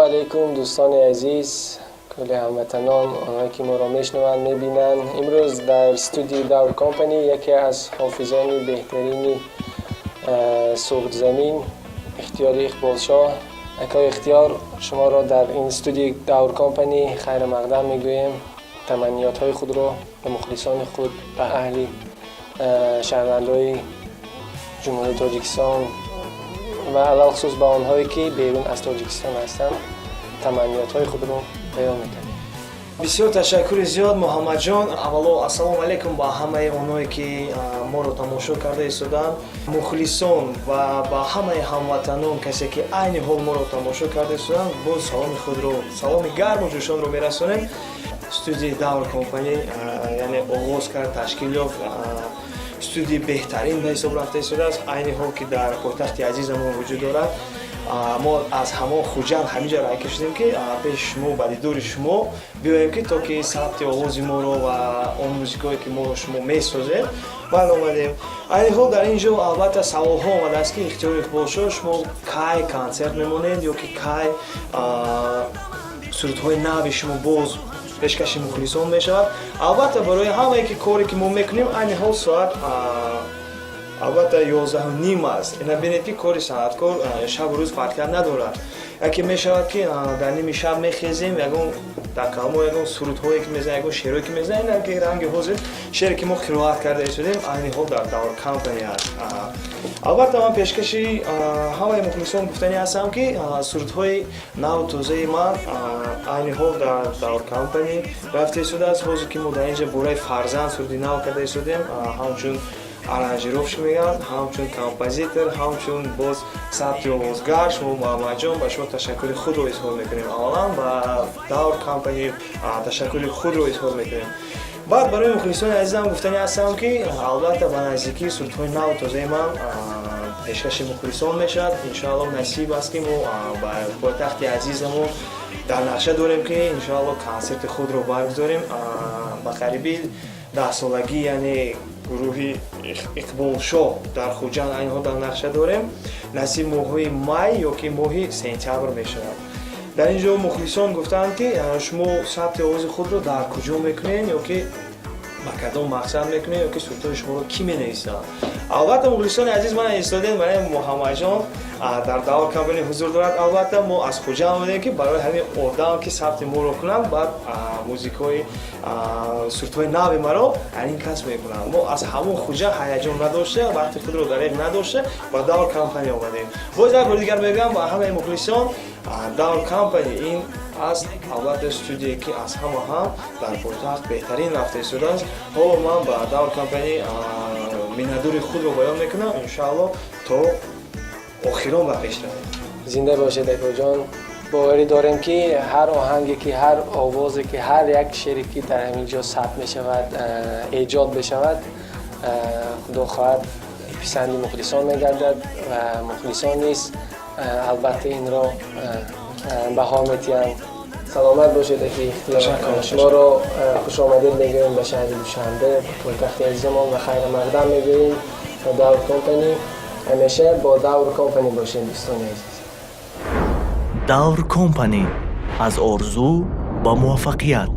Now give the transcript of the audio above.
Алайкум, дӯстони азиз, кулли ҳамватанон, онҳое ки моро мешнаванд, мебинанд. Имрӯз дар студияи Давр Компани яке аз ҳофизони беҳтарини Суғдзамин, Ихтиёри Иқболшоҳ. Акои Ихтиёр, шуморо дар ин студияи Давр Компани хайрмақдам мегӯем. Таманниётҳои худро ба мухлисони худ, ба аҳли шаҳрвандои Ҷумҳурии Тоҷикистон ва алалхусус ба онҳое ки берун аз Тоҷикистон ҳастанд, таманниётҳои худро баён мекардем. Бисёр ташаккури зиёд, Муҳаммадҷон. Аввало, ассалому алайкум ба ҳамаи онҳое ки моро тамошо карда истоданд, мухлисон ва ба ҳамаи ҳамватанон, касе ки айни ҳол моро тамошо карда истоданд, боз саломи худро, саломи гарму ҷӯшонро мерасонем. Студияи Давр Компани, яъне, оғоз кард, ташкил ёфт, студияи беҳтарин ба ҳисоб рафта истодааст, айни ҳол ки дар пойтахти азизамон вуҷуд дорад. Мо аз ҳамон Хуҷанд ҳаминҷа рай кашидем, ки пеши шумо, ба дидори шумо биёем, ки то ки сабти овози моро ва он музикое ки моро шумо месозем, баъд омадем. Айни ҳол дар ин ҷо, албатта, саволҳо омадааст, ки Ихтиёри Иқболшоҳ, шумо кай консерт мемонед ё ки кай сурудҳои нави шумо боз пешкаши мухлисон мешавад? Албатта, барои ҳамае ки коре ки мо мекунем, айни ҳол соат, албатта, 11:30 аст. Ина бинед, ки кори санъаткор шабу рӯз фарқият надорад. Яке мешавад, ки дар ними шаб мехезем, ягон дар калмо ягон сурудҳое ки мезанем, ягон шеърое ки мезанем. Ина ки ранги ҳозир шеъре ки мо қироат карда истодем, айни ҳол дар Давр Компани аст. Албатта, ман пешкаши ҳамаи мухлисон гуфтанӣ ҳастам, ки сурудҳои наву тозаи ман айни ҳол дар Давр Компани рафта истодааст. Ҳозир ки мо дар инҷа бораи фарзанд суруди нав карда истодем, ҳамчун аранжировщик мегӯянд, ҳамчун композитор, ҳамчун боз сабти овозгар. Шумо, Муҳаммадҷон, ба шумо ташаккури худро изҳор мекунем. Аввалан ба Давр Компани ташаккури худро изҳор мекунем. Баъд барои мухлисони азизам гуфтанӣ ҳастам, ки албатта, ба наздикӣ сурудҳои наву тозаи ман пешкаши мухлисон мешавад, иншоалло. Насиб аст, ки мо ба пойтахти азизамон дар нақша дорем, ки иншоалло консерти худро баргузорем. Ба қариби 10-солагӣ, яъне, гурӯҳи Иқболшоҳ дар Хуҷанд айни ҳол дар нақша дорем. Насиб, моҳҳои май ё ки моҳи сентябр мешавад. Дар ин ҷо мухлисон гуфтанд, ки шумо сабти овози худро дар куҷо мекунед ё ки ба кадом мақсад мекунед ё ки сурудҳои шуморо кӣ менависад? Албатта, мухлисони азиз, ман истодем, барои Муҳаммадҷон дар Давр Компани ҳузур дорад. Албатта, мо аз Хуҷанд омадем, ки барои ҳамин одам, ки сабти моро кунанд, баъд музикҳои сурудҳои нави маро ин кас мекунанд. Мо аз ҳамон Хуҷанд ҳаяҷон надошта, вақти худро дареғ надошта, ба Давр Компани омадем. Боз як бори дигар мегӯям ба ҳамаи мухлисон: Давр Компани ин аст, албатта, студие, ки аз ҳама ҳам дар пойтахт беҳтарин рафта истодааст. Ҳоло ман ба Давр Компани миннатдори худро баён мекунам. Иншоалло, то охирон ба пеш равем. Зинда бошед, акоҷон. Боварӣ дорем, ки ҳар оҳанге ки, ҳар овозе ки, ҳар як шере ки дар ҳамин ҷо сабт мешавад, эҷод мешавад, худо хоҳад, писанди мухлисон мегардад ва мухлисон низ, албатта, инро баҳо метиҳанд. Саломат бошед, аки Ихтиёр. Шуморо хушомадед мегӯем ба шаҳри Душанбе, ба пойтахти азизамон, ва хайрмақдам мегӯем ба Давр Компани. Ҳамеша бо Давр Компани бошед, дӯстони азиз. Давр Компани: аз орзу ба муваффақият.